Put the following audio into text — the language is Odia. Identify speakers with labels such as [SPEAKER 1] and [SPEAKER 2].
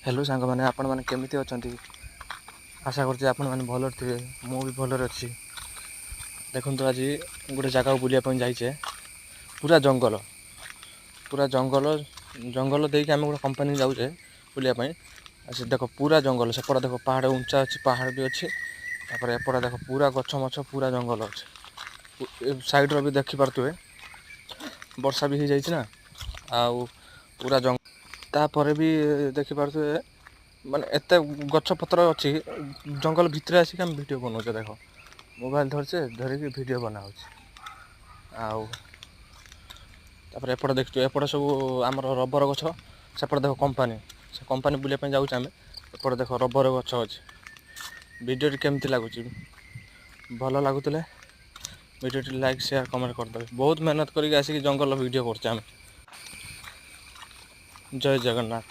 [SPEAKER 1] ହ୍ୟାଲୋ ସାଙ୍ଗମାନେ, ଆପଣମାନେ କେମିତି ଅଛନ୍ତି? ଆଶା କରୁଛି ଆପଣମାନେ ଭଲରେ ଥିବେ। ମୁଁ ବି ଭଲରେ ଅଛି। ଦେଖନ୍ତୁ, ଆଜି ଗୋଟେ ଜାଗାକୁ ବୁଲିବା ପାଇଁ ଯାଇଛେ। ପୁରା ଜଙ୍ଗଲ, ପୁରା ଜଙ୍ଗଲ। ଜଙ୍ଗଲ ଦେଇକି ଆମେ ଗୋଟେ କମ୍ପାନୀ ଯାଉଛେ ବୁଲିବା ପାଇଁ। ଆଉ ସେ ଦେଖ, ପୁରା ଜଙ୍ଗଲ। ସେପଟେ ଦେଖ, ପାହାଡ଼ ଉଞ୍ଚା ଅଛି, ପାହାଡ଼ ବି ଅଛି। ତାପରେ ଏପଟେ ଦେଖ, ପୁରା ଗଛ ମଛ, ପୁରା ଜଙ୍ଗଲ ଅଛି। ଏ ସାଇଡ଼ର ବି ଦେଖିପାରୁଥିବେ, ବର୍ଷା ବି ହେଇଯାଇଛି ନା, ଆଉ ପୁରା ଜଙ୍ଗ ତାପରେ ବି ଦେଖିପାରୁଥିବେ, ମାନେ ଏତେ ଗଛ ପତ୍ର ଅଛି। ଜଙ୍ଗଲ ଭିତରେ ଆସିକି ଆମେ ଭିଡ଼ିଓ ବନାଉଛେ। ଦେଖ, ମୋବାଇଲ ଧରିଛେ, ଧରିକି ଭିଡ଼ିଓ ବନା ହେଉଛି। ଆଉ ତାପରେ ଏପଟେ ଦେଖୁଛୁ, ଏପଟେ ସବୁ ଆମର ରବର ଗଛ। ସେପଟେ ଦେଖ କମ୍ପାନୀ, ସେ କମ୍ପାନୀ ବୁଲିବା ପାଇଁ ଯାଉଛେ ଆମେ। ଏପଟେ ଦେଖ, ରବର ଗଛ ଅଛି। ଭିଡ଼ିଓଟି କେମିତି ଲାଗୁଛି? ଭଲ ଲାଗୁଥିଲେ ଭିଡ଼ିଓଟି ଲାଇକ୍, ସେୟାର, କମେଣ୍ଟ କରିଦେବେ। ବହୁତ ମେହନତ କରିକି ଆସିକି ଜଙ୍ଗଲ ଭିଡ଼ିଓ କରୁଛେ ଆମେ। ଜୟ ଜଗନ୍ନାଥ।